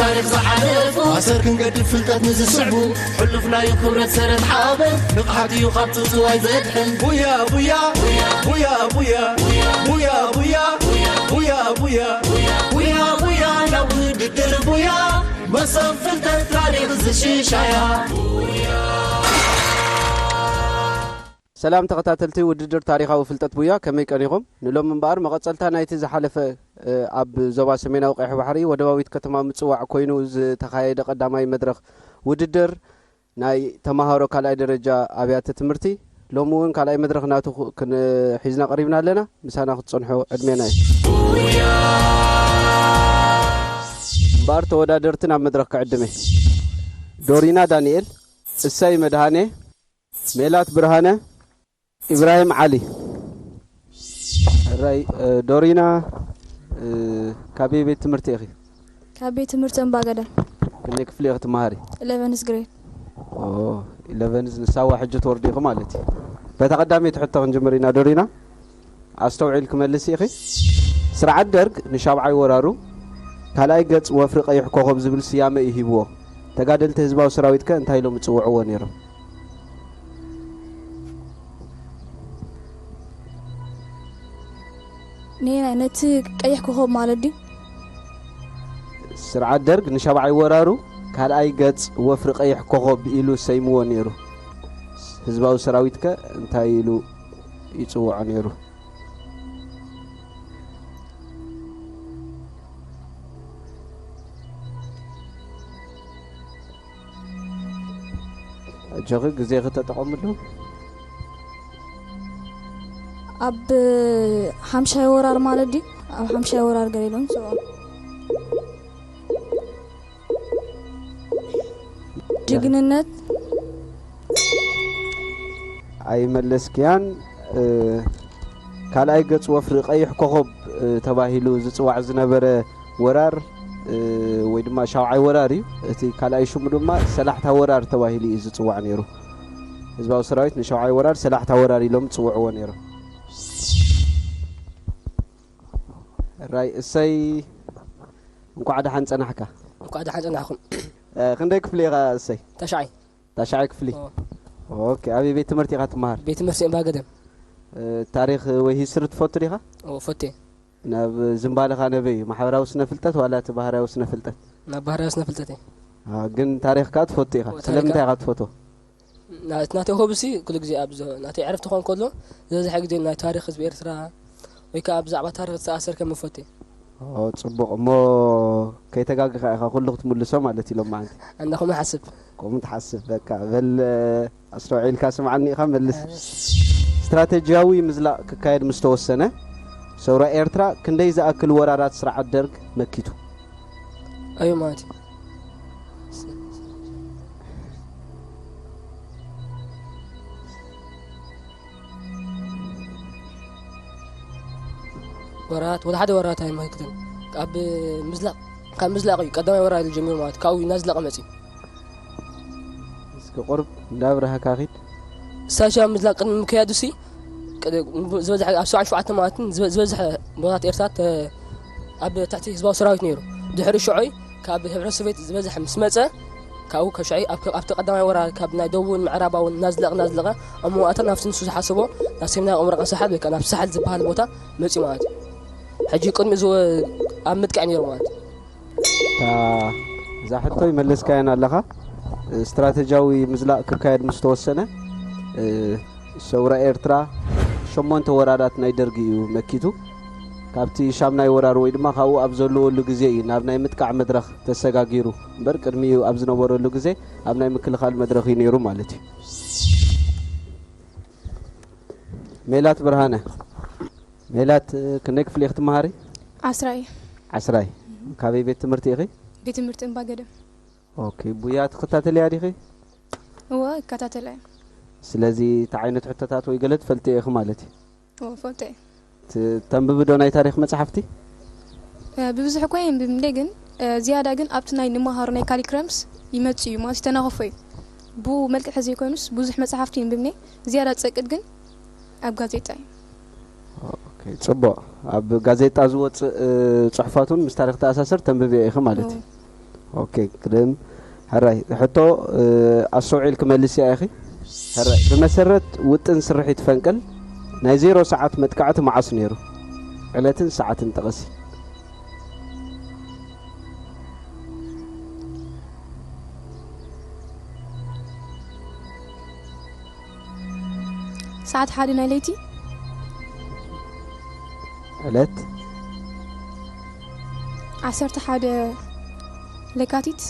ታሪኽ ዝሓለፉ ኣሰር ክንገድፍ ፍልጠት ንዝስዕቡ ሕሉፍ ናዩ ክብረት ሰረት ሓበን ንቕሓት እዩ ካብ ጽውጽዋይ ዘድሕን ቡያ ቡያ ቡያ ቡያ ቡያ ቡያ ቡያ ቡያ ቡያ ቡያ ናብ ውድድር ቡያ መሶብ ፍልጠት ታሪኽ ዝሽሻያ ሰላም ተኸታተልቲ ውድድር ታሪኻዊ ፍልጠት ቡያ፣ ከመይ ቀኒኹም? ንሎሚ እምበኣር መቐጸልታ ናይቲ ዝሓለፈ ኣብ ዞባ ሰሜናዊ ቀይሕ ባሕሪ ወደባዊት ከተማ ምጽዋዕ ኮይኑ ዝተኻየደ ቀዳማይ መድረኽ ውድድር ናይ ተማሃሮ ካልኣይ ደረጃ ኣብያተ ትምህርቲ ሎሚ እውን ካልኣይ መድረኽ ናቱ ክንሒዝና ቀሪብና ኣለና። ምሳና ክትጸንሑ ዕድሜና እዩ። እምበኣር ተወዳደርቲ ናብ መድረኽ ክዕድመ ዶሪና ዳንኤል፣ እሰይ መድሃኔ፣ ሜላት ብርሃነ፣ ኢብራሂም ዓሊ። ሕራይ ዶሪና፣ ካበይ ቤት ትምህርቲ ኢኺ? ካብ ቤት ትምህርቲ እምባገደም። ክንደይ ክፍሊ ኢኺ ትመሃሪ? ኢለቨንዝ ግሬድ። ኢለቨንዝ ንሳዋ ሕጂ ትወርዲ ኢኺ ማለት እዩ። በታ ቀዳመይቲ ሕቶ ክንጅምር ኢና ዶሪና። ኣስተውዒል ክመልስ ኢኺ። ስርዓት ደርግ ንሻብዓይ ወራሩ ካልኣይ ገጽ ወፍሪ ቀይሕ ኮኾብ ዝብል ስያመ እዩ ሂብዎ። ተጋደልቲ ህዝባዊ ሰራዊት ከ እንታይ ኢሎም ይጽውዕዎ ነይሮም? ነቲ ቀይሕ ኮኾብ ማለት ድዩ? ስርዓት ደርግ ንሻብዓይ ወራሩ ካልኣይ ገጽ ወፍሪ ቀይሕ ኮኾብ ኢሉ ሰይምዎ ነይሩ። ህዝባዊ ሰራዊት ከ እንታይ ኢሉ ይጽውዖ ነይሩ? ኣጆኺ ግዜኺ ተጠቐምሉ። ኣብ ሓምሻይ ወራር ማለት ድዩ? ኣብ ሓምሻይ ወራር ገለ ኢሎም ይፅውዑ። ጅግንነት ኣይመለስክያን። ካልኣይ ገጽ ወፍሪ ቀይሕ ኮኾብ ተባሂሉ ዝጽዋዕ ዝነበረ ወራር ወይ ድማ ሻውዓይ ወራር እዩ። እቲ ካልኣይ ሽሙ ድማ ሰላሕታ ወራር ተባሂሉ እዩ ዝጽዋዕ ነይሩ። ህዝባዊ ሰራዊት ንሻውዓይ ወራር ሰላሕታ ወራር ኢሎም ዝጽውዕዎ ነይሮም። ራይ እሰይ እንኳዕ ደሓን ጸናሕካ። እንኳዕ ደሓን ጸናሕኩም። ክንደይ ክፍሊ ኢኻ እሰይ? ታሽዓይ። ታሽዓይ ክፍሊ። ኦኬ ኣበይ ቤት ትምህርቲ ኢኻ ትመሃር? ቤት ትምህርቲ እምባ ገደም። ታሪኽ ወይ ሂስትሪ ትፈቱ ዲኻ? ኦ ፈቴ። ናብ ዝምባለኻ ነበይ እዩ ማሕበራዊ ስነ ፍልጠት ዋላ እቲ ባህርያዊ ስነ ፍልጠት? ናብ ባህርያዊ ስነ ፍልጠት እየ። ግን ታሪኽ ከኣ ትፈቱ ኢኻ። ስለምንታይ ኢኻ ትፈትዎ? ናት ናተይ ሆብሲ ኩሉ ግዜ ኣብ ናተይ ዕረፍቲ ክኾን ከሎ ዝበዝሐ ግዜ ናይ ታሪኽ ህዝቢ ኤርትራ ወይ ከዓ ብዛዕባ ታሪኽ ዝተኣሰር ከም ፈቴ። ኦ ጽቡቕ እሞ ከይተጋግኻ ኢኻ ኩሉ ክትምልሶ ማለት እዩ ሎማዓንቲ። ኣነ ከምኡ ይሓስብ። ከምኡ ትሓስብ በቃ በል ኣስተውዒልካ ስምዓኒ ኢኻ መልስ። ስትራተጂያዊ ምዝላቕ ክካየድ ምስ ተወሰነ ሰውራ ኤርትራ ክንደይ ዝኣክል ወራራት ስርዓት ደርግ መኪቱ? ኣዩ ማለት እዩ። ወራት ወላ ሓደ ወራት ኣይመክትን ካብ ምዝላቕ ካብ ምዝላቕ እዩ ቀዳማይ ወራር ጀሚሩ ማለት ካብኡ እናዝለቐ መፅዩ። እስኪ ቁርብ እንዳብረሃካ ኪድ። ሳሻ ምዝላቕ ቅድሚ ምክያዱ ሲ ዝበዝሕ ኣብ ሰብዓን ሸውዓተን ማለት ዝበዝሐ ቦታት ኤርትራ ኣብ ትሕቲ ህዝባዊ ሰራዊት ነይሩ። ድሕሪ ሽዑይ ካብ ህብረት ሶቬት ዝበዝሐ ምስ መፀ ካብኡ ከሽዑይ ኣብቲ ቀዳማይ ወራር ካብ ናይ ደቡብን ምዕራባውን እናዝለቐ እናዝለቐ ኣብ መዋእታ ናብቲ ንሱ ዝሓሰቦ ናብ ሰሜናዊ ምብራቕ ሳሕል ወይ ከዓ ናብ ሳሕል ዝበሃል ቦታ መፅዩ ማለት እዩ። ሕጂ ቅድሚ ኣብ ምጥቃዕ ነይሩ ማለት እዩ። እዛ ሕቶ ይመለስካየን ኣለኻ። ስትራተጂያዊ ምዝላቕ ክካየድ ምስ ተወሰነ ሰውራ ኤርትራ ሸሞንተ ወራራት ናይ ደርጊ እዩ መኪቱ። ካብቲ ሻምናይ ወራር ወይ ድማ ካብኡ ኣብ ዘለወሉ ግዜ እዩ ናብ ናይ ምጥቃዕ መድረኽ ተሰጋጊሩ እምበር ቅድሚኡ ኣብ ዝነበረሉ ግዜ ኣብ ናይ ምክልኻል መድረኽ እዩ ነይሩ ማለት እዩ። ሜላት ብርሃነ። ሜላት ክንደይ ክፍሊ ኢኺ ትመሃሪ? ዓስራይ። ዓስራይ። ካበይ ቤት ትምህርቲ ኢኺ? ቤት ትምህርቲ እምባ ገደም። ኦኬ፣ ቡያ ትኽታተልያ ዲኺ? እወ፣ እከታተላ እየ። ስለዚ እቲ ዓይነት ሕቶታት ወይ ገለ ትፈልጥዮ ኢኺ ማለት እዩ? እወ፣ እፈልጦ እየ። ተንብቢ ዶ ናይ ታሪኽ መጽሓፍቲ? ብብዝሒ እኮ የንብብ እንዴ ግን ዝያዳ ግን ኣብቲ ናይ ንመሃሮ ናይ ካሊክረምስ ይመጽእ እዩ ማለት ይተናኸፎ እዩ። ብኡ መልክዕ ተዘይኮይኑስ ብዙሕ መጽሓፍቲ የንብብ እየ። ዝያዳ ዝጸቅጥ ግን ኣብ ጋዜጣ እዩ። ጽቡቕ። ኣብ ጋዜጣ ዝወጽእ ጽሑፋት እውን ምስ ታሪኽ ተኣሳስር ተንብብዮ ኢኺ ማለት እዩ። ኦኬ፣ ቅድም ሕራይ ሕቶ፣ እ፣ ኣስተውዒል ክመልስ እያ ኢኺ። ሕራይ፣ ብመሰረት ውጥን ስርሒት ፈንቅል ናይ ዜሮ ሰዓት መጥቃዕቲ መዓስ ነይሩ? ዕለትን ሰዓትን ጠቐሲ። ሰዓት ሓደ ናይ ለይቲ። ዕለት ዓሰርተ ሓደ ለካቲት፣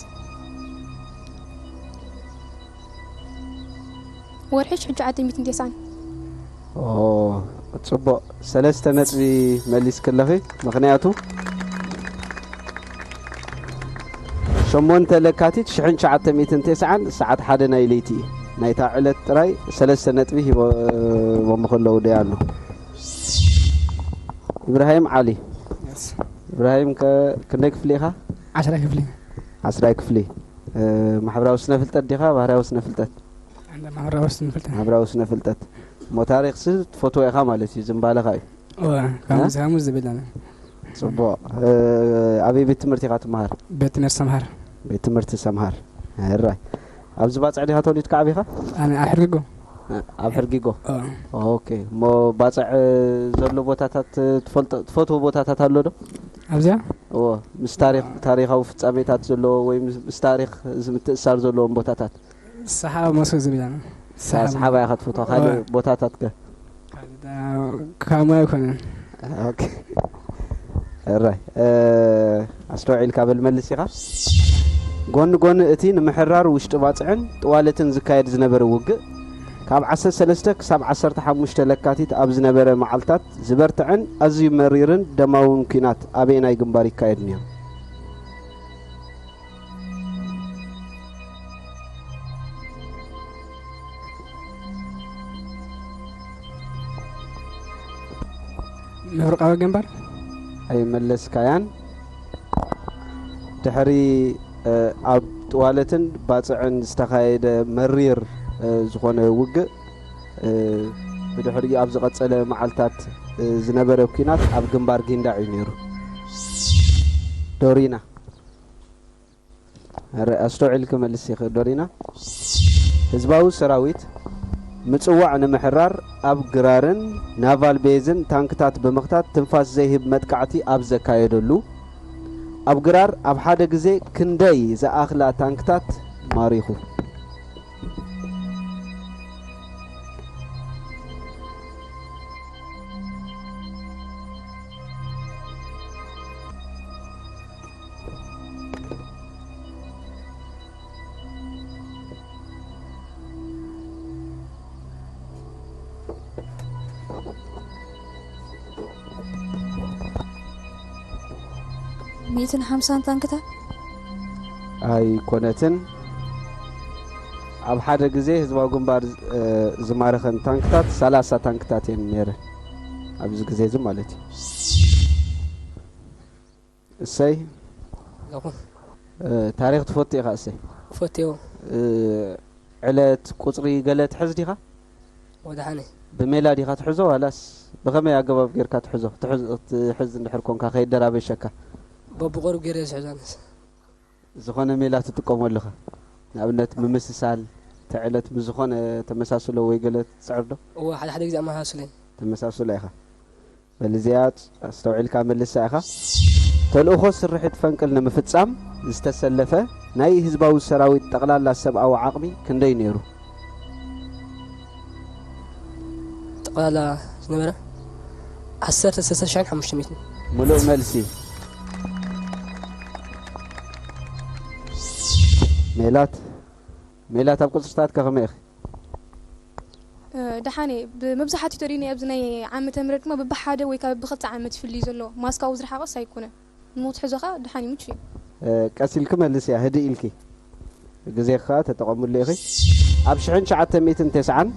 ወርሒ ሽሕን ትሽዓተ ሚእትን ተስዓን። ኦ፣ ጽቡቕ። ሰለስተ ነጥቢ መሊስክለኺ። ምኽንያቱ ሸሞንተ ለካቲት ሽሕን ትሽዓተ ሚእትን ተስዓን ሰዓት ሓደ ናይ ለይቲ እዩ። ናይታ ዕለት ጥራይ ሰለስተ ነጥቢ ሂቦ-፣ ሂቦም ከለዉ ደይ ኣሎ። ኢብራሂም ዓሊ። ኢብራሂም፣ ከ ክንደይ ክፍሊ ኢኻ? ዓስራ ክፍሊ። ዓስራይ ክፍሊ። እ፣ ማሕበራዊ ስነ ፍልጠት ዲኻ ባህርያዊ ስነ ፍልጠት? እንደ ማሕበራዊ ስነ ፍልጠት። ማሕበራዊ ስነ ፍልጠት። እሞ ታሪኽሲ ትፈትዎ ኢኻ ማለት እዩ፣ ዝንባለኻ እዩ። እወ፣ ከምዚ ከምዚ ዝብል ኣነ። ጽቡቕ። እ፣ ኣበይ ቤት ትምህርቲ ኢኻ ትመሃር? ቤት ትምህርቲ ሰምሃር። ቤት ትምህርቲ ሰምሃር። ሕራይ። ኣብዚ ባጽዕ ዲኻ ተወሊድካ ዓቢኻ? ኣነ ኣብ ሕርጊጎ። ኣብ ሕርጊጎ። እወ። ኦኬ። እሞ ባጽዕ ዘሎ ቦታታት ትፈልጦ፣ ትፈትዎ ቦታታት ኣሎ ዶ? ኣብዚኣ? እዎ። ምስ ታሪኽ፣ ታሪኻዊ ፍጻሜታት ዘለዎ ወይ ምስ፣ ምስ ታሪኽ ዝምትእሳር ዘለዎም ቦታታት? ሰሓባ መስኮ ዝብል ኣነ። ሰሓባ ኢኻ ትፈትዋ። ካልእ እወ። ቦታታት ከ? ካብ ሞያ ኣይኮነን። ኦኬ። ሕራይ። እ፣ ኣስተውዒልካ በል መልስ ኢኻ። ጎኒ ጎኒ እቲ ንምሕራር ውሽጢ ባጽዕን ጥዋለትን ዝካየድ ዝነበረ ውግእ፣ ካብ ዓሰርተ ሰለስተ ክሳብ ዓሰርተ ሓሙሽተ ለካቲት ኣብ ዝነበረ መዓልታት ዝበርትዐን ኣዝዩ መሪርን ደማውን ኲናት ኣበየናይ ግንባር ይካየድ ነይሩ? ምብርቃዊ ግንባር። ኣይመለስካያን። ድሕሪ፣ እ፣ ኣብ ጥዋለትን ባጽዕን ዝተኻየደ መሪር፣ እ፣ ዝኾነ ውግእ፣ እ፣ ብድሕሪኡ ኣብ ዝቐጸለ መዓልታት፣ እ፣ ዝነበረ ኲናት ኣብ ግንባር ጊንዳዕ እዩ ነይሩ። ዶሪና። ኣረ፣ ኣስተውዒልኪ መልስ ኢኺ ዶሪና። ህዝባዊ ሰራዊት ምጽዋዕ ንምሕራር ኣብ ግራርን ናቫል ቤዝን ታንክታት ብምኽታት ትንፋስ ዘይህብ መጥቃዕቲ ኣብ ዘካየደሉ፣ ኣብ ግራር ኣብ ሓደ ግዜ ክንደይ ዝኣኽላ ታንክታት ማሪኹ? ሚእትን ሓምሳን ታንክታት። ኣይኮነትን። ኣብ ሓደ ግዜ ህዝባዊ ግንባር፣ እ፣ ዝማረኸን ታንክታት ሰላሳ ታንክታት እየን ነይረን፣ ኣብዚ ግዜ እዚ ማለት እዩ። እሰይ። ኣለኹ። እ፣ ታሪኽ ትፈቱ ኢኻ እሰይ? ፈትዮ። እ፣ ዕለት ቁጽሪ ገለ ትሕዝ ዲኻ? ወድሓነ። ብሜላ ዲኻ ትሕዞ ዋላስ ብኸመይ ኣገባብ ጌርካ ትሕዞ? ትሕዝ፣ ትሕዝ እንድሕር ኮንካ ከይደራበሸካ። በብቆርብ ገይረ ዝሕዞ ኣነስ። ዝኾነ ሜላ ትጥቀመሉ ኸ? ንኣብነት ምምስሳል፣ እቲ ዕለት ምስ ዝኾነ ተመሳስሎ ወይ ገለ ትጽዕር ዶ? እወ፣ ሓደ ሓደ ግዜ ኣመሳስለ። ተመሳስሎ ኢኻ። በል እዚኣ ኣስተውዒልካ መልሳ ኢኻ። ተልእኾ ስርሒት ፈንቅል ንምፍጻም ዝተሰለፈ ናይ ህዝባዊ ሰራዊት ጠቕላላ ሰብኣዊ ዓቕሚ ክንደይ ነይሩ? ጠቕላላ ዝነበረ ዓሰርተ ሰለስተ ሽሕን ሓሙሽተ ሚእትን። ምሉእ መልሲ። ሜላት፣ ሜላት ኣብ ቁጽርታት ከ ከመይ ኢኺ? እ፣ ደሓን እየ። ብመብዛሕትኡ ተሪእኒ ኣብዚ ናይ ዓመተ ምህረት ድማ ብብሓደ ወይ ካብ ብኽልተ ዓመት ይፍልይ ዘሎ። ማስካኡ ዝረሓቐስ ኣይኮነን። ንሞት ሕዞኻ ደሓን እዩ፣ ምቹ እዩ። እ፣ ቀስ ኢልኪ መልስያ፣ ህድእ ኢልኪ። ግዜኻ ተጠቐምሉ ኢኺ። ኣብ ሽሕን ትሽዓተ ሚእትን ተስዓን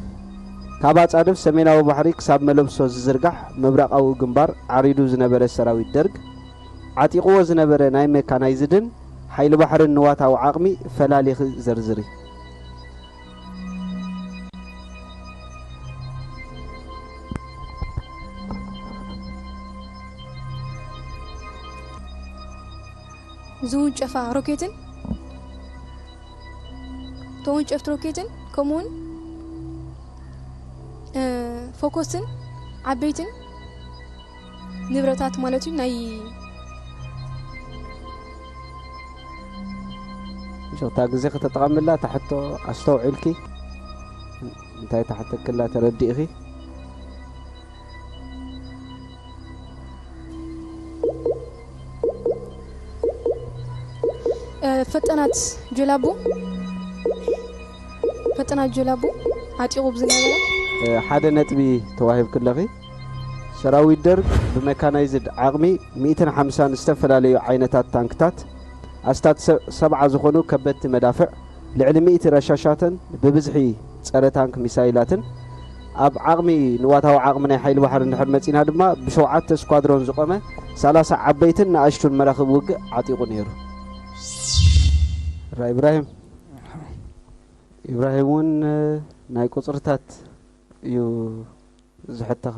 ካብ ኣጻድፍ ሰሜናዊ ባሕሪ ክሳብ መለብሶ ዝዝርጋሕ ምብራቓዊ ግንባር ዓሪዱ ዝነበረ ሰራዊት ደርግ፣ ዓጢቕዎ ዝነበረ ናይ ሜካናይዝድን ሓይሊ ባሕርን ንዋታዊ ዓቕሚ ፈላሊኺ ዘርዝሪ። ዝውንጨፋ ሮኬትን ተወንጨፍቲ ሮኬትን ከምኡውን ፎኮስን ዓበይትን ንብረታት ማለት እዩ። ናይ ሽቕታ ግዜ ከተጠቐምላ ታሕቶ ኣስተውዒልኪ እንታይ ታሕተክላ ተረዲእኺ። ፈጠናት ጆላቡ ፈጠናት ጆላቡ ዓጢቑ ብዝነበረ ሓደ ነጥቢ ተዋሂብክለኺ። ሰራዊት ደርግ ብመካናይዝድ ዓቕሚ ሚእትን ሓምሳን ዝተፈላለዩ ዓይነታት ታንክታት፣ ኣስታት ሰብዓ ዝኾኑ ከበድቲ መዳፍዕ፣ ልዕሊ ሚእቲ ረሻሻትን ብብዝሒ ጸረ ታንክ ሚሳይላትን፣ ኣብ ዓቕሚ ንዋታዊ ዓቕሚ ናይ ሓይሊ ባሕሪ እንድሕር መጺና ድማ ብሸውዓተ ስኳድሮን ዝቖመ ሰላሳ ዓበይትን ንኣሽቱን መራኽብ ውግእ ዓጢቑ ነይሩ። ራ ኢብራሂም ኢብራሂም እውን ናይ ቁጽርታት እዩ ዝሕተኻ።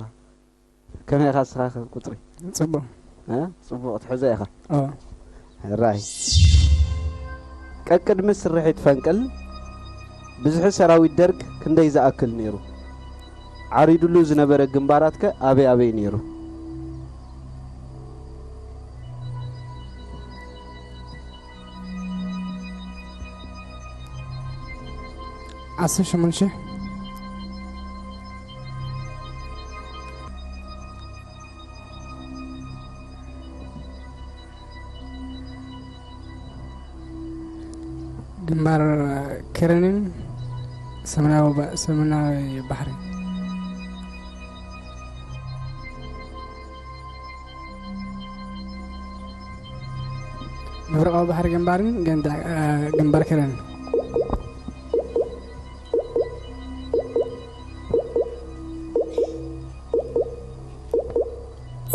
ከመይ ኢኻ እስኻ ከም ቁጽሪ? ጽቡቕ። እ? ጽቡቕ ትሕዞ ኢኻ። ኦ። ሕራይ። ቀቅድሚ ስርሒት ፈንቅል ብዝሒ ሰራዊት ደርግ ክንደይ ዝኣክል ነይሩ? ዓሪዱሉ ዝነበረ ግንባራትከ ኣበይ ኣበይ ነይሩ? ዓሰርተ ሸሞንተ ሽሕ። ግንባር ከረንን ሰሜናዊ ባ- ሰሜናዊ ባሕሪ። ምብራቓዊ ባሕሪ ግንባርን ገንዳ- ግንባር ከረንን።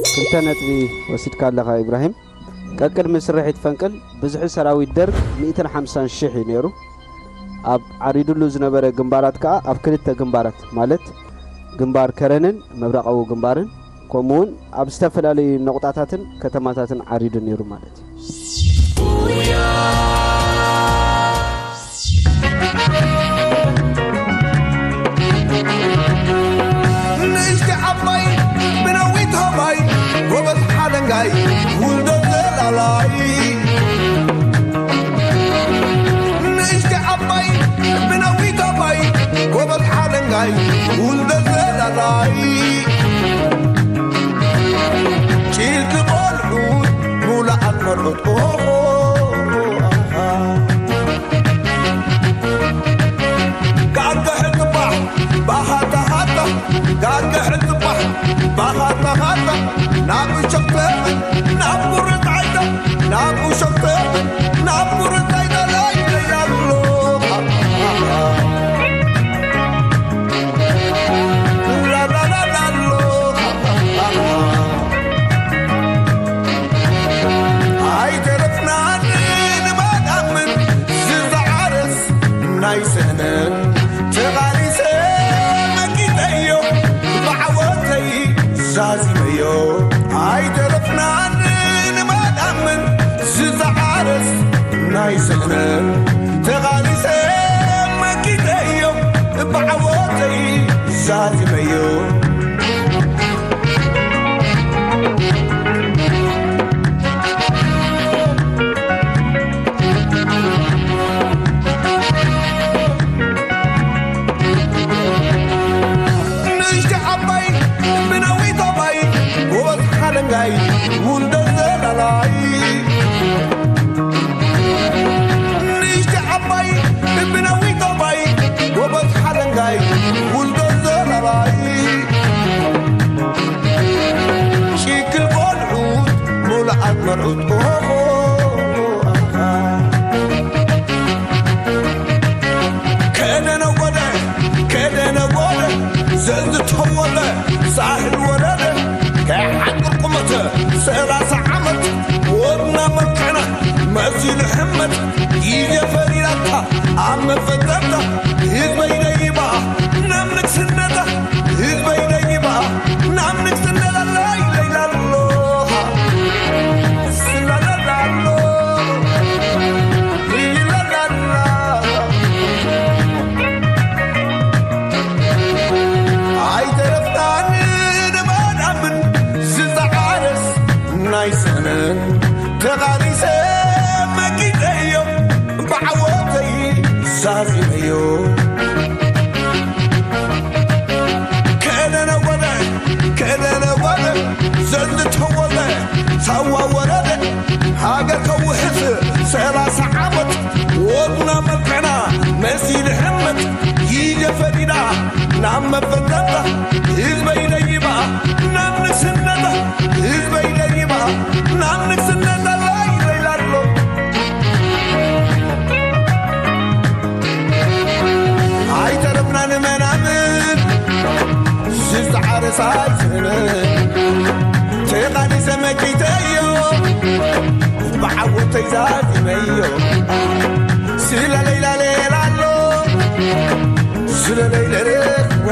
ክልተ ነጥቢ ወሲድካ ኣለኻ ኢብራሂም። ቀቅድሚ ስርሒት ፈንቅል ብዝሒ ሰራዊት ደርግ ሚእትን ሓምሳን ሽሕ እዩ ነይሩ። ኣብ ዓሪዱሉ ዝነበረ ግንባራት ከኣ ኣብ ክልተ ግንባራት ማለት ግንባር ከረንን ምብራቓዊ ግንባርን ከምኡውን ኣብ ዝተፈላለዩ ነቑጣታትን ከተማታትን ዓሪዱ ነይሩ ማለት እዩ። ንእሽቲ ዓባይ ብነዊት ሆባይ ጎበዝ ሓለንጋይ ውልዶ ዘላላይ። ንእሽቲ ዓባይ ብነዊት ሆባይ ጎበዝ ሓለንጋይ ውልዶ ዘላላይ። ጭልቲ ቆልዑት ሙሉኣት መርዑት ኦሆ። ጋገ ሕጥባሕ ባሃታ ሃታ ጋገ ሕጥባሕ ባሃታ ሃታ ናብ ሸክተ ናብ ቁርጥ ዓይታ ናብ ሸክተ ናብ ቁርጥ ዓይታ ላይ ለያሎ ላላላላሎ ኣይተረፍናን ንባዳምን ዝዝዓረስ ናይ ሰነን ተቓሊሰ መኪተዮ ብዓወተይ ዛዚመዮ ኣይተረፍናን ንባዳምን ዝዝዓረስ ናይ ሰነን ተቓሊሰ መኪተዮ ብዓወተይ ዛዚመዮ ንእሽቲ ዓባይ ብነዊት ኣባይ ጎበዝ ሓለንጋይ ውልዶ ዘላላይ ንእሽቲ ዓባይ ብነዊት ኣባይ ጎበዝ ሓለንጋይ ውልዶ ዘላላይ ሽክል ቆልዑት ሙሉኣት መርዑት ኦሆ ከደ ነጎደ ከደ ነጎደ ዘዝተወለ ሳሕል ወረደ ከይሓጥር ቁመተ ሰላሳ ዓመት ወድና መልክዕና መሲሉ ሕመት ግዜ ፈሪዳታ ኣብ መፈጠርታ ህዝበይ ደይባ ናብ ንግስነታ ህዝበይ ደይባ ናብ ንግስነታ ላይ ለይላሎ ስላላላሎ ይላላላ እዩ። ከደነ ወደ ከደነ ወደ ዘዝተወለ ሳዋ ወረደ ሃገር ከውሕስ ሰላሳ ዓመት ወድና መልክዕና መሲል ሕመት ይጀፈዲዳ ናብ መፈንጠጣ ህዝበይ ደይባ ናብ ንስነታ ህዝበይ ደይባ ናብ ንስነታ ላይ ይላሎ። ኣይተረፍና ንመናምን ዝዝዓረ ሳይዝን ተቓሊሰ መኪተዮ ብዓወተይ ዛዚመዮ ስለለይላለየላሎ ስለለይለለዋ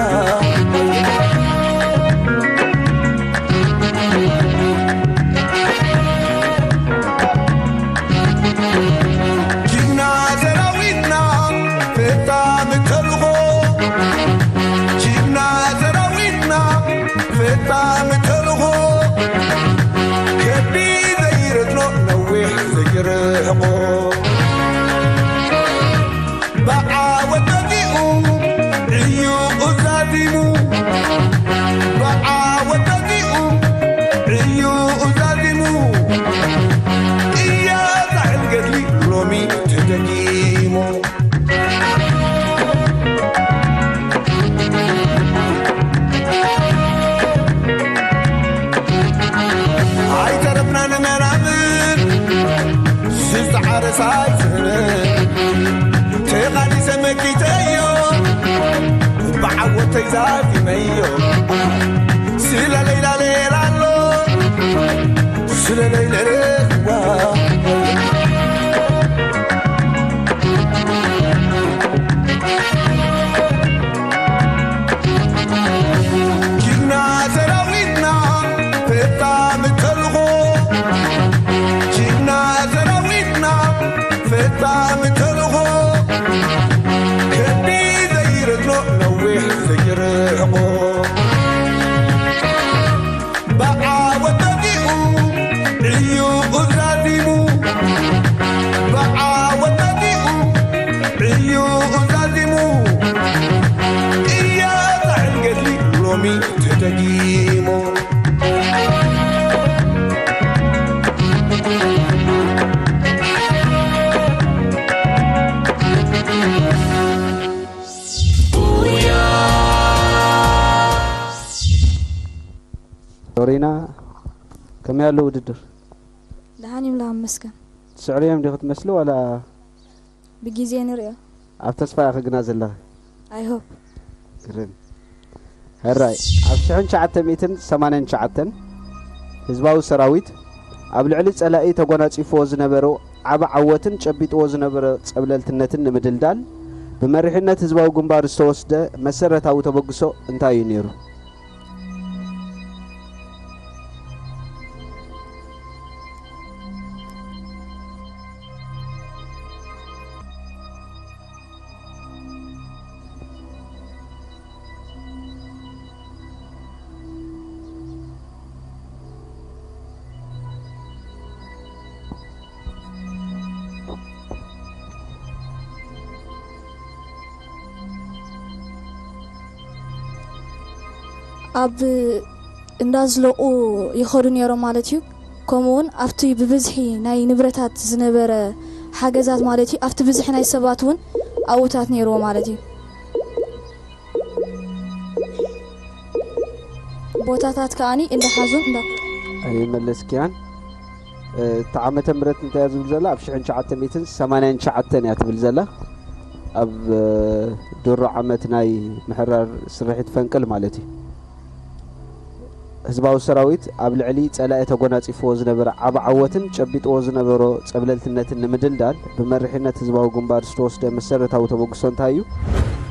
ጅግና ሰራዊትና ፈጣን ተልኾ ጅግና ሰራዊትና ፈጣን ተልኾ ከቢድ ዘይረትኖ ነዊሕ ዘይርሕቆ ብዓወት በጊኡ እዩ ዛዚሙ ብዓወት በጊኡ እዩ ዛዚሙ እያ ዛሕል ገድሊ ሎሚ ተደጊሙ ኣይተረፍና ንመናምን ዝዝዓረ ሳይዝን ተቓሊሰ መኪተዮ ብዓወተይ ዛዚመዮ ስለለይላለየላሎ ስለለይለለዋ ጅግና ሰራዊትና ፈጣን ተልኾ ጅግና ሰራዊትና ፈጣን ተልኾ ከቢድ ዘይረትኖ ነዊሕ ዘይርሕቆ ብዓወት በጊኡ እዩ ዛዚሙ ብዓወት በጊኡ እዩ ዛዚሙ እያ ዛሕል ገድሊ ሎሚ ተደጊሙ ሎሪና፣ ከመይ ኣሎ ውድድር? ደሓን ይብላ መስገን። ትስዕርዮም ዲኹ ትመስሊ ዋላ? ብግዜ ንሪኦ። ኣብ ተስፋ ኢኺ ግና ዘለኺ? I hope። ግርም። ሕራይ፣ ኣብ ሽሕን ትሽዓተ ሚእትን ሰማንያን ትሽዓተን ህዝባዊ ሰራዊት ኣብ ልዕሊ ጸላኢ ተጎናጺፍዎ ዝነበሮ ዓቢ ዓወትን ጨቢጥዎ ዝነበሮ ጸብለልትነትን ንምድልዳል ብመሪሕነት ህዝባዊ ግንባር ዝተወስደ መሰረታዊ ተበግሶ እንታይ እዩ ነይሩ? ኣብ እንዳዝለቑ ይኸዱ ነይሮም ማለት እዩ። ከምኡ እውን ኣብቲ ብብዝሒ ናይ ንብረታት ዝነበረ ሓገዛት ማለት እዩ፣ ኣብቲ ብዝሒ ናይ ሰባት እውን ኣብታት ነይርዎ ማለት እዩ። ቦታታት ከኣኒ እንዳሓዙን እንዳ ኣይመለስክያን። እታ ዓመተ ምህረት እንታይ እያ ዝብል ዘላ? ኣብ ሽሕን ትሽዓተ ሚእትን ሰማንያን ትሽዓተን እያ ትብል ዘላ። ኣብ እ፣ ድሮ ዓመት ናይ ምሕራር ስርሒት ፈንቅል ማለት እዩ። ህዝባዊ ሰራዊት ኣብ ልዕሊ ጸላኢ ተጎናጺፍዎ ዝነበረ ዓቢ ዓወትን ጨቢጥዎ ዝነበሮ ጸብለልትነትን ንምድልዳል ብመሪሕነት ህዝባዊ ግንባር ዝተወስደ መሰረታዊ ተበግሶ እንታይ እዩ?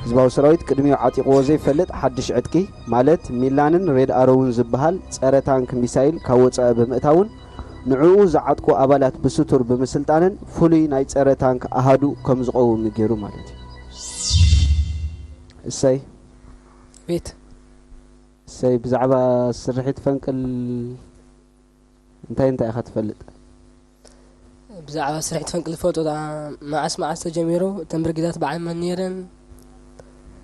ህዝባዊ ሰራዊት ቅድሚኡ ዓጢቕዎ ዘይፈልጥ ሓድሽ ዕጥቂ ማለት ሚላንን ሬድ ኣሮውን ዝበሃል ጸረ ታንክ ሚሳይል ካብ ወጻኢ ብምእታውን ንዕኡ ዝዓጥቁ ኣባላት ብስቱር ብምስልጣንን ፍሉይ ናይ ጸረ ታንክ ኣሃዱ ከም ዝቐውም ገይሩ ማለት እዩ። እሰይ። ቤት እሰይ፣ ብዛዕባ ስርሒት ፈንቅል እንታይ እንታይ ኢኻ ትፈልጥ? ብዛዕባ ስርሒት ፈንቅል ትፈልጦ ዶ? መዓስ መዓስ ተጀሚሩ? እተን ብርጌዳት በዓል መን ነይረን?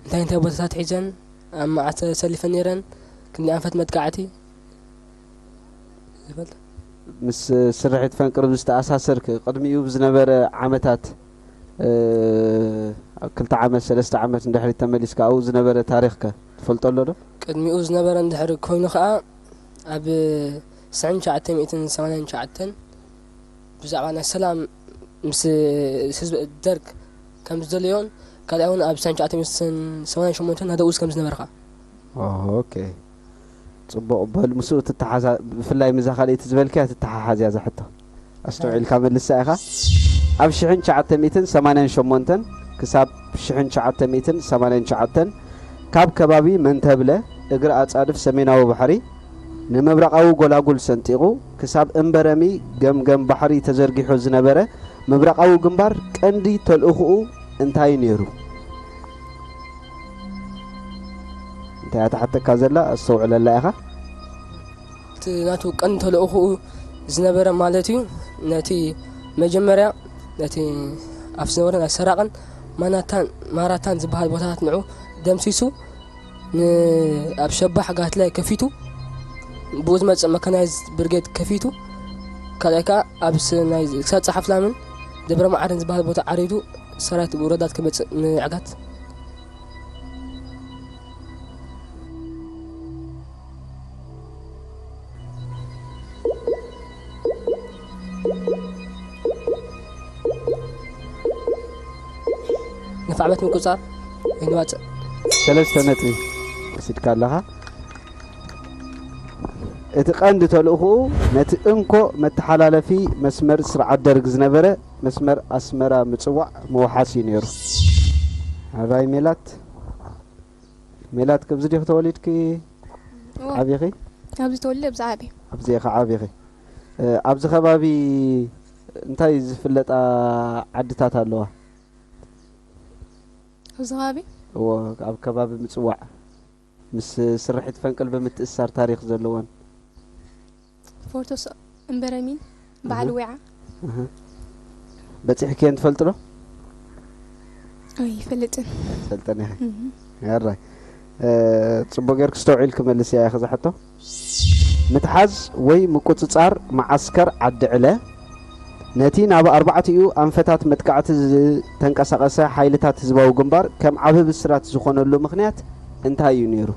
እንታይ እንታይ ቦታታት ሒዘን? ኣብ መዓስ ተሰሊፈን ነይረን? ክንደይ ኣንፈት መጥቃዕቲ? ዝፈልጥ? ምስ ስርሒት ፈንቅል ዝተኣሳሰር፣ ቅድሚኡ ብዝነበረ ዓመታት፣ እ፣ ኣብ ክልተ ዓመት፣ ሰለስተ ዓመት እንድሕሪ ተመሊስካ ኣብኡ ዝነበረ ታሪኽከ ትፈልጦ ኣሎ ዶ? ቅድሚኡ ዝነበረ እንድሕሪ ኮይኑ ኸኣ፣ ኣብ ስዕን ትሽዓተ ሚእትን ሰማንያን ትሽዓተን ብዛዕባ ናይ ሰላም ምስ ህዝቢ ደርግ ከም ዝደለዮን፣ ካልኣይ እውን ኣብ ስዕን ትሽዓተ ሚእትን ሰማንያን ሸሞንተን ናደኡስ ከም ዝነበርካ። ኦሆ፣ ኦኬ። ጽቡቕ። በል፣ ምስኡ ትተሓዛ-፣ ብፍላይ ምስዛ ካልኣይቲ ዝበልክያ ትተሓሓዝ እያ እዛ ሕቶ። ኣስተውዒልካ መልሳ ኢኻ። ኣብ ሽሕን ትሽዓተ ሚእትን ሰማንያን ሸሞንተን ክሳብ ሽሕን ትሽዓተ ሚእትን ሰማንያን ትሽዓተን ካብ ከባቢ መንተብለ እግሪ ኣጻድፍ ሰሜናዊ ባሕሪ ንምብራቓዊ ጎላጉል ሰንጢቑ ክሳብ እምበረሚ ገምገም ባሕሪ ተዘርጊሑ ዝነበረ ምብራቓዊ ግንባር ቀንዲ ተልእኹኡ እንታይ ነይሩ? እንታይ እያ ትሓተካ ዘላ? ኣስተውዕለላ ኢኻ። እቲ ናቱ ቀንዲ ተልእኹኡ ዝነበረ ማለት እዩ፣ ነቲ መጀመርያ ነቲ ኣብቲ ዝነበረ ናይ ሰራቕን ማናታን፣ ማራታን ዝበሃል ቦታታት ንዑ ደምሲሱ፣ ን-፣ ኣብ ሸባሕ ጋትላይ ከፊቱ፣ ብኡ ዝመጽእ መካናይዝድ ብርጌድ ከፊቱ፣ ካልኣይ ከኣ ኣብ ስ-፣ ናይ ክሳድ ጸሓፍላምን ደብረ ማዓርን ዝበሃል ቦታ ዓሪዱ ሰራዊት ወረዳት ክመጽእ ምዕጋት። ንፋዕበት ምቁጻር ወይ ንዋጽእ። ሰለስተ ነጥቢ ወሲድካ ኣለኻ። እቲ ቀንዲ ተልእኹኡ ነቲ እንኮ መተሓላለፊ መስመር ስርዓት ደርግ ዝነበረ መስመር ኣስመራ ምጽዋዕ ምውሓስ እዩ ነይሩ። ኣባይ ሜላት፣ ሜላት፣ ከምዚ ዲኺ ተወሊድኪ እወ። ዓቢኺ? ኣብዚ ተወሊደ፣ ኣብዚ ዓብየ። ኣብዚ ኢኻ ዓቢኺ። እ፣ ኣብዚ ከባቢ እንታይ ዝፍለጣ ዓድታት ኣለዋ? ኣብዚ ከባቢ? እወ፣ ኣብ ከባቢ ምጽዋዕ ምስ ስርሒት ፈንቅል ብምትእሳር ታሪኽ ዘለወን። ፎርቶ ስ-፣ እምበረሚን በዓል እህ። ዊዓ። እህ። በጺሕክየን ትፈልጢ ዶ? ኣይፈልጥን። ፈልጠን ኢኺ። እህ። ያራይ። እ፣ ጽቡቅ ጌርክ ኣስተውዒልክ መልስ እያ ኢኺ ዝሓቶ። ምትሓዝ ወይ ምቁጽጻር መዓስከር ዓዲ ዕለ ነቲ ናብ ኣርባዕቲኡ ኣንፈታት መጥቃዕቲ ዝተንቀሳቐሰ ሓይልታት ህዝባዊ ግንባር ከም ዓቢ ብስራት ዝኾነሉ ምኽንያት እንታይ እዩ ነይሩ?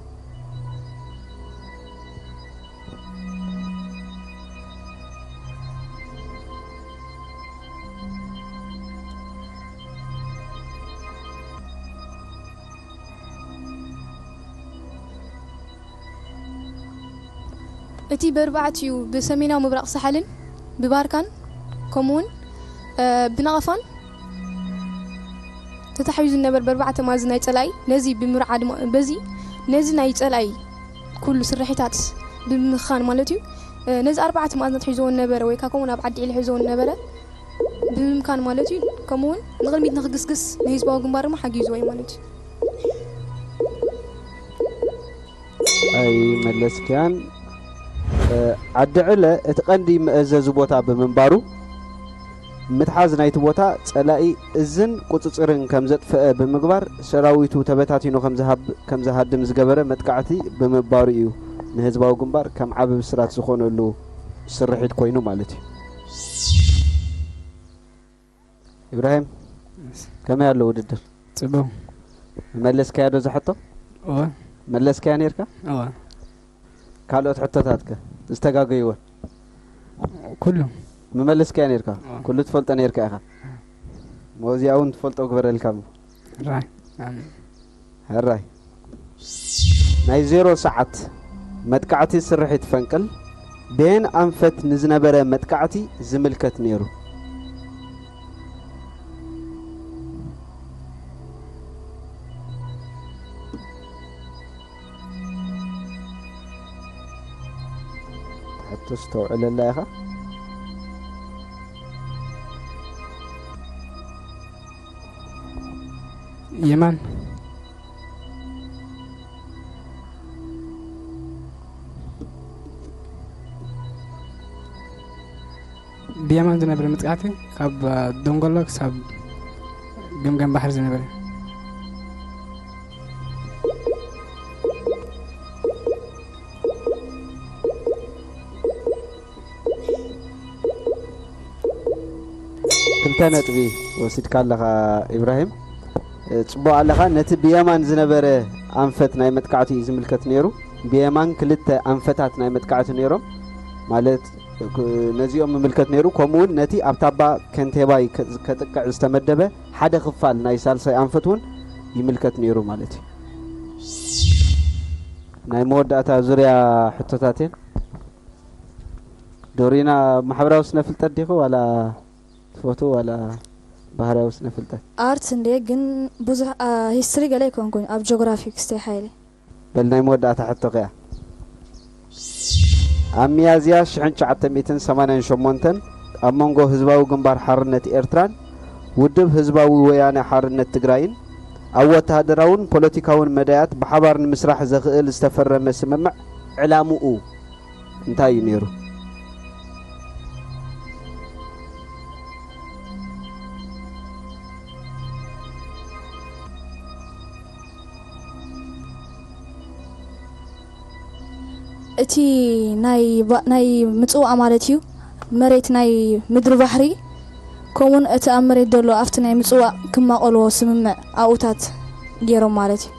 እቲ ብኣርባዕቲኡ ብሰሜናዊ ምብራቕ ሳሕልን ብባርካን ከምኡውን፣ እ፣ ብነቐፋን ተታሒዙ ዝነበረ ብኣርባዕተ መኣዝን ናይ ጸላኢ ነዚ ብምርዓድ ማ-፣ በዚ ነዚ ናይ ጸላኢ ኩሉ ስርሒታት ብምምኻን ማለት እዩ። እ፣ ነዚ ኣርባዕተ መኣዝናት ሒዝዎ ዝነበረ ወይ ከኣ ከምኡውን ኣብ ዓዲ ዒለ ሒዝዎ ዝነበረ ብምምካን ማለት እዩ። ከምኡውን ንቕድሚት ንኽግስግስ ንህዝባዊ ግንባር ድማ ሓጊዝዎ እዩ ማለት እዩ። ኣይመለስክያን። እ፣ ዓዲ ዕለ እቲ ቀንዲ መእዘዚ ቦታ ብምንባሩ፣ ምትሓዝ ናይቲ ቦታ ጸላኢ እዝን ቁጽጽርን ከም ዘጥፈአ ብምግባር፣ ሰራዊቱ ተበታቲኑ ከም ዝሃብ-፣ ከም ዝሃድም ዝገበረ መጥቃዕቲ ብምባሩ እዩ ንህዝባዊ ግንባር ከም ዓቢ ብስራት ዝኾነሉ ስርሒት ኮይኑ ማለት እዩ። ኢብራሂም፣ ከመይ ኣሎ ውድድር? ጽቡቕ። መለስካያ ዶ ዝሓቶ? እወ። መለስካያ ነርካ? እወ። ካልኦት ሕቶታትከ ዝተጋገይወን? ኩሉ። መመለስካያ ነርካ? እወ። ኩሉ ትፈልጦ ነርካ ኢኻ። እወ። ሞዚያ እውን ትፈልጦ ግበረልካ እሞ። ራይ። ኣሜን። ሕራይ። ናይ ዜሮ ሰዓት መጥቃዕቲ ስርሒት ፈንቅል በየን ኣንፈት ንዝነበረ መጥቃዕቲ ዝምልከት ነይሩ? ሕቶ ኣስተውዕለላ ኢኻ። የማን። ቢ። የማን ዝነበረ መጥቃዕቲ ካብ ደንጎሎ ክሳብ ገምገም ባሕሪ ዝነበረ። ክልተ ነጥቢ ወሲድካ ኣለኻ ኢብራሂም። ጽቡቕ ኣለኻ። ነቲ ብየማን ዝነበረ ኣንፈት ናይ መጥቃዕቲ እዩ ዝምልከት ነይሩ። ብየማን ክልተ ኣንፈታት ናይ መጥቃዕቲ ነይሮም፣ ማለት ነዚኦም ምምልከት ነይሩ። ከምኡ እውን ነቲ ኣብ ታባ ከንቴባይ ከጥቅዕ ዝተመደበ ሓደ ክፋል ናይ ሳልሳይ ኣንፈት እውን ይምልከት ነይሩ ማለት እዩ። ናይ መወዳእታ ዙርያ ሕቶታት እየን። ዶሪና፣ ማሕበራዊ ስነ ፍልጠት ዲኹ ዋላ ትፈትው ዋላ ባህርያዊ ስነ ፍልጠት? ኣርት እንዴ ግን ብዙሕ ሂስትሪ ገለ ኣይኮንኩን ኣብ ጂኦግራፊ ክስተ ሓይለ። በል ናይ መወዳእታ ሕቶ ከያ። ኣብ ሚያዝያ ሽሕን ትሽዓተ ሚእትን ሰማንያን ሸሞንተን ኣብ መንጎ ህዝባዊ ግንባር ሓርነት ኤርትራን ውድብ ህዝባዊ ወያነ ሓርነት ትግራይን ኣብ ወተሃደራውን ፖለቲካውን መዳያት ብሓባር ንምስራሕ ዘኽእል ዝተፈረመ ስምምዕ ዕላምኡ እንታይ እዩ ነይሩ? እቲ ናይ ባ- ናይ ምጽዋዕ ማለት እዩ። መሬት ናይ ምድሪ ባሕሪ ከምኡን እቲ ኣብ መሬት ዘሎ ኣብቲ ናይ ምጽዋዕ ክማቐልዎ ስምምዕ ኣብኡታት ገይሮም ማለት እዩ።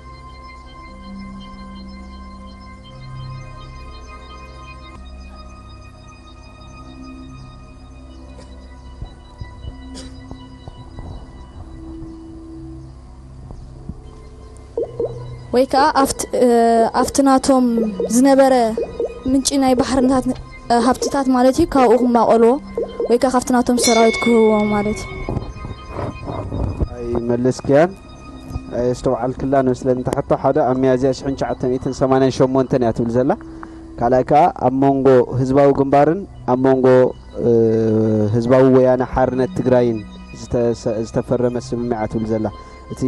ወይ ከዓ ኣብቲ ናቶም ዝነበረ ምንጪ ናይ ባሕርታት ሃብትታት ማለት እዩ ካብኡ ክማቐልዎ ወይ ከዓ ካብቲ ናቶም ሰራዊት ክህብዎ ማለት እዩ። ኣይመለስክያን። ኣየስተውዓልክላን መስለኒ። እታ ሕቶ ሓደ ኣብ ሚያዝያ ሽሕን ትሽዓተ ሚእትን ሰማንያን ሸሞንተን እያ ትብል ዘላ። ካልኣይ ከዓ ኣብ መንጎ ህዝባዊ ግንባርን ኣብ መንጎ ህዝባዊ ወያነ ሓርነት ትግራይን ዝተፈረመ ስምምዕ እያ ትብል ዘላ። እቲ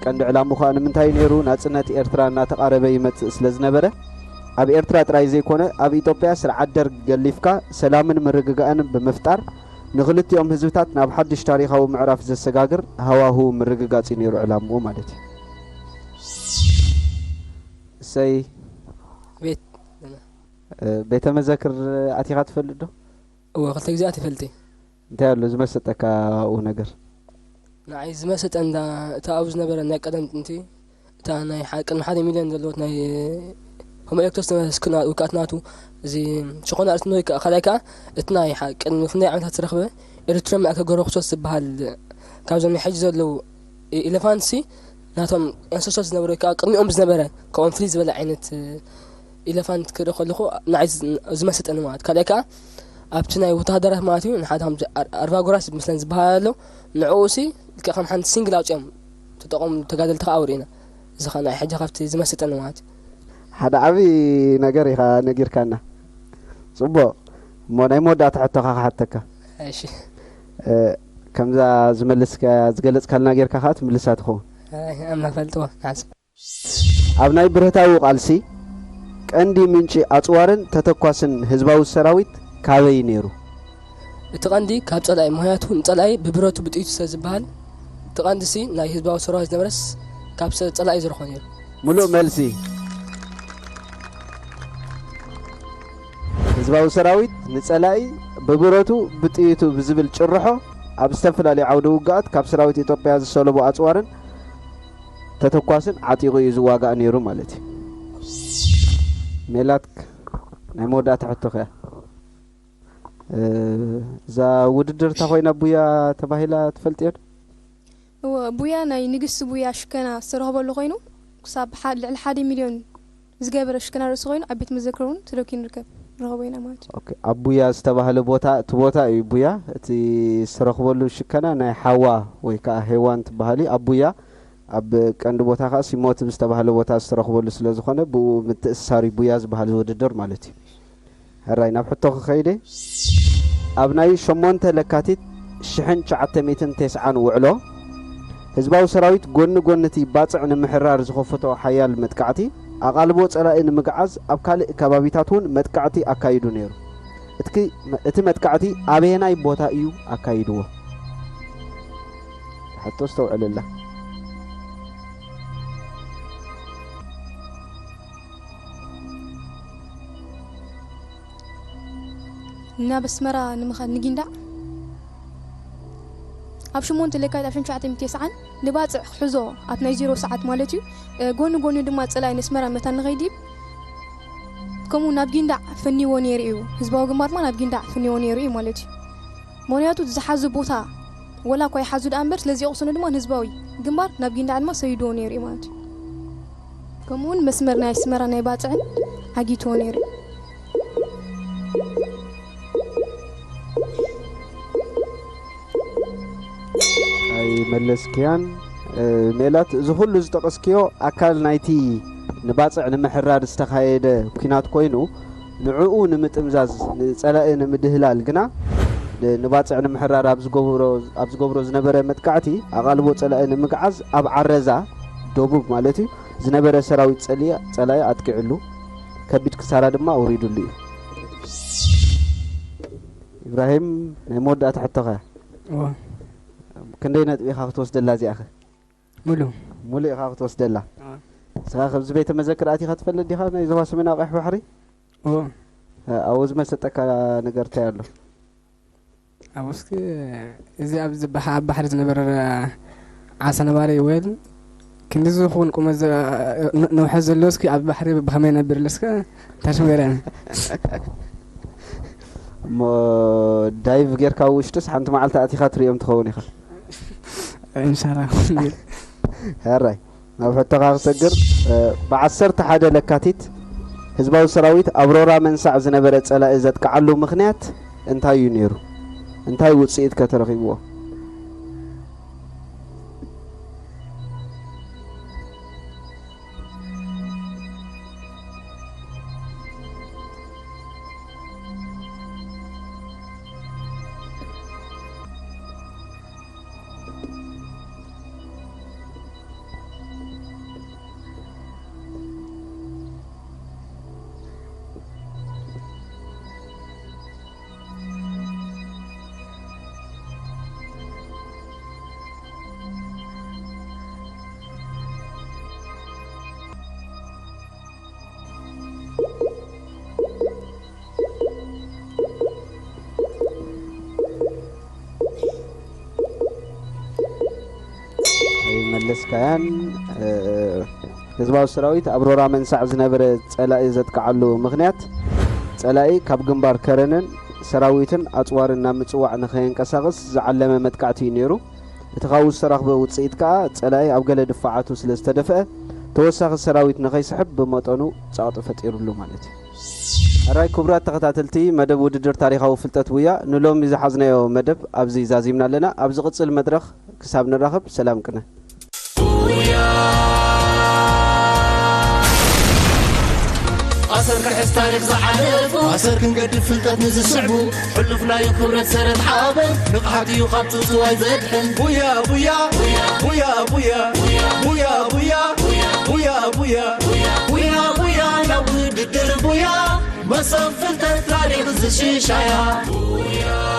ቀንዲ ዕላምኡ ከዓ ንምንታይ ነይሩ? ናፅነት ኤርትራ እናተቓረበ ይመፅእ ስለ ዝነበረ ኣብ ኤርትራ ጥራይ ዘይኮነ ኣብ ኢትዮጵያ ስርዓት ደርግ ገሊፍካ ሰላምን ምርግጋእን ብምፍጣር ንኽልቲኦም ህዝብታት ናብ ሓድሽ ታሪኻዊ ምዕራፍ ዘሰጋግር ሃዋህው ምርግጋጽ እዩ ነይሩ ዕላምኡ ማለት እዩ። እሰይ ቤት ቤተ መዘክር ኣቲኻ ትፈልጥ ዶ? እወ ክልተ ግዜ ኣትፈልጥ እየ። እንታይ ኣሎ ዝመሰጠካ ኣብኡ ነገር? ንዓይ ዝመሰጠ እንዳ እታ ኣብኡ ዝነበረ ናይ ቀደም ጥንቲ እታ ናይ ቅድሚ ሓደ ሚልዮን ዘለዎት ናይ ሆሞ ኤክቶስ ዝነበረ ስክና ውቃት ናቱ እዚ ሽኾና ርእሲ ወይ ከዓ ካልኣይ ከዓ እቲ ናይ ቅድሚ ክንደይ ዓመታት ዝረኽበ ኤሪትሪያን ማእከል ጎሮክሶስ ዝበሃል ካብዞም ናይ ሕጂ ዘለዉ ኢለፋንትሲ ናቶም ኣንሰስቶርስ ዝነበሩ ወይ ከዓ ቅድሚኦም ዝነበረ ካብኦም ፍልይ ዝበለ ዓይነት ኢለፋንት ክርኢ ከለኹ ንዓይ ዝመሰጠኒ ማለት ካልኣይ ከዓ ኣብቲ ናይ ወተሃደራት ማለት እዩ ንሓደ ከምዚ ኣርቫጎራስ ምስለን ዝበሃል ኣሎ ንዕኡ ሲ ልክዕ ከም ሓንቲ ሲንግል ኣውፅኦም ተጠቐሙ ተጋደልቲ ከዓ ኣውሪእና እዚ ከዓ ናይ ሕጂ ካብቲ ዝመሰጠኒ ማለት እዩ ሓደ ዓብዪ ነገር ኢኻ ነጊርካና ፅቡቕ እሞ ናይ መወዳእታ ሕቶኻ ክሓተካ እሺ ከምዛ ዝመልስካ ዝገለፅካልና ጌርካ ከዓ ትምልሳ ትኸውን ኣምና ፈልጥዎ ንዓስ ኣብ ናይ ብረታዊ ቃልሲ ቀንዲ ምንጪ ኣፅዋርን ተተኳስን ህዝባዊ ሰራዊት ካበይ ነይሩ? እቲ ቀንዲ ካብ ፀላኢ ምኽንያቱ ንፀላኢ ብብረቱ ብጥይቱ ስለ ዝበሃል እቲ ቀንዲ ሲ ናይ ህዝባዊ ሰራዊት ዝነበረስ ካብ ፀላኢ ዝረኽቦ ነይሩ። ሙሉእ መልሲ። ህዝባዊ ሰራዊት ንፀላኢ ብብረቱ ብጥይቱ ብዝብል ጭርሖ ኣብ ዝተፈላለዩ ዓውደ ውግኣት ካብ ሰራዊት ኢትዮጵያ ዝሰለቡ ኣፅዋርን ተተኳስን ዓጢቑ እዩ ዝዋጋእ ነይሩ ማለት እዩ። ሜላት ናይ መወዳእታ ሕቶ ከያ እዛ ውድድር እታ ኮይና ቡያ ተባሂላ ትፈልጥዮ? እወ ቡያ ናይ ንግስቲ ቡያ ሽከና ዝተረኽበሉ ኮይኑ ክሳብ ልዕሊ ሓደ ሚልዮን ዝገበረ ሽከና ርእሲ ኮይኑ ኣብ ቤት መዘክር እውን ተደኪኑ ይርከብ ንረኽቦ ኢና ማለት እዩ። ኣብ ቡያ ዝተባህለ ቦታ እቲ ቦታ እዩ ቡያ እቲ ዝተረኽበሉ ሽከና ናይ ሓዋ ወይ ከዓ ሄዋን ትበሃል እዩ ኣብ ቡያ ኣብ ቀንዲ ቦታ ከዓ ሲሞትብ ዝተባህለ ቦታ ዝተረኽበሉ ስለ ዝኾነ ብኡ ምትእስሳር እዩ ቡያ ዝበሃል ውድድር ማለት እዩ። ሕራይ ናብ ሕቶ ክኸይድ እየ። ኣብ ናይ ሸሞንተ ለካቲት ሽሕን ትሽዓተ ሚእትን ተስዓን ውዕሎ ህዝባዊ ሰራዊት ጎኒ ጎኒ እቲ ባጽዕ ንምሕራር ዝኸፈቶ ሓያል መጥቃዕቲ ኣቓልቦ ጸላኢ ንምግዓዝ ኣብ ካልእ ከባቢታት እውን መጥቃዕቲ ኣካይዱ ነይሩ። እቲ መጥቃዕቲ ኣበየናይ ቦታ እዩ ኣካይድዎ? ሕቶ ኣስተውዕለላ። ናብ ኣስመራ ንምኻድ ንጊንዳዕ ኣብ ሸሞንተ ለካቲት ኣብ ሸምሸዓተ ሚእቲ ተስዓን ንባጽዕ ክሕዞ ኣብቲ ናይ ዜሮ ሰዓት ማለት እዩ። ጎኒ ጎኒ ድማ ጸላኢ ነስመራ መታን ንኸይድ ከምኡ ናብ ጊንዳዕ ፈንይዎ ነይሩ እዩ። ህዝባዊ ግንባር ድማ ናብ ጊንዳዕ ፈንይዎ ነይሩ እዩ ማለት እዩ። ምኽንያቱ ዝሓዙ ቦታ ወላ እኳ ይሓዙ ደኣ እምበር ስለዚ ይቕስኑ ድማ ንህዝባዊ ግንባር ናብ ጊንዳዕ ድማ ሰይድዎ ነይሩ እዩ ማለት እዩ። ከምኡውን መስመር ናይ ኣስመራ ናይ ባጽዕን ዓጊትዎ ነይሩ እዩ። ኣይመለስክያን ሜላት። እዚ ኩሉ ዝጠቐስክዮ ኣካል ናይቲ ንባጽዕ ንምሕራር ዝተኻየደ ኲናት ኮይኑ ንዕኡ ንምጥምዛዝ ንጸላኢ ንምድህላል ግና ንባጽዕ ንምሕራር ኣብ ዝገብሮ ዝነበረ መጥቃዕቲ ኣቓልቦ ጸላኢ ንምግዓዝ ኣብ ዓረዛ ደቡብ ማለት እዩ ዝነበረ ሰራዊት ጸላኢ ኣጥቂዕሉ ከቢድ ክሳራ ድማ ኣውሪድሉ እዩ። ኢብራሂም ናይ መወዳእታ ሕቶኸ ክንደይ ነጥቢ ኢኻ ክትወስደላ እዚኣኸ? ሙሉ ሙሉ ኢኻ ክትወስደላ። እስኻ ከብዚ ቤተ መዘክር ኣቲኻ ትፈልጥ ዲኻ? ናይ ዞባ ሰሜናዊ ቀይሕ ባሕሪ ኦ ኣብኡ ዝመሰጠካ ነገር እንታይ ኣሎ? ኣብ ውስኪ እዚ ኣብ ዝበሓ ኣብ ባሕሪ ዝነበረ ዓሳ ነባሪ ወይል ክንዲ ዝኸውን ቁመት ነውሐት ዘለዎ እስኪ ኣብ ባሕሪ ብኸመይ ነብር ኣለስከ ታሽመረን እሞ ዳይቭ ጌርካ ውሽጥስ ሓንቲ መዓልቲ ኣቲኻ ትሪኦም ትኸውን ኢኻ። እንሻላ ሕራይ ናብ ሕቶኻ ክሰግር። ብ ዓሰርተ ሓደ ለካቲት ህዝባዊ ሰራዊት ኣብ ሮራ መንሳዕ ዝነበረ ጸላኢ ዘጥቅዓሉ ምኽንያት እንታይ እዩ ነይሩ? እንታይ ውጽኢት ከ ተረኺብዎ? ኣይመለስካያን። ህዝባዊ ሰራዊት ኣብ ሮራ መንሳዕ ዝነበረ ጸላኢ ዘጥቅዓሉ ምኽንያት ጸላኢ ካብ ግንባር ከረንን ሰራዊትን ኣጽዋርን ናብ ምጽዋዕ ንኸየንቀሳቕስ ዝዓለመ መጥቃዕቲ እዩ ነይሩ። እቲ ካብኡ ዝተረኽበ ውጽኢት ከኣ ጸላኢ ኣብ ገለ ድፋዓቱ ስለ ዝተደፍአ ተወሳኺ ሰራዊት ንኸይስሕብ ብመጠኑ ጸቕጢ ፈጢሩሉ ማለት እዩ። ሕራይ ክቡራት ተኸታተልቲ መደብ ውድድር ታሪኻዊ ፍልጠት ቡያ ንሎሚ ዝሓዝናዮ መደብ ኣብዚ ዛዚምና ኣለና። ኣብ ዝቕጽል መድረኽ ክሳብ ንራኸብ ሰላም ቅነ። ኣሰር ክሕዝ ታሪኽ ዝሓለፉ ኣሰር ክንገድፍ ፍልጠት ንዝስዕቡ ሕሉፍ ናዩ ክብረት ሰረት ሓበን ንቕሓት እዩ ካብ ጽውጽዋይ ዘድሕን ቡያ ቡያ ቡያ ቡያ ቡያ ቡያ ቡያ ቡያ ቡያ ቡያ ናብ ውድድር ቡያ መሶብ ፍልጠት ታሪኽ ዝሽሻያ ቡያ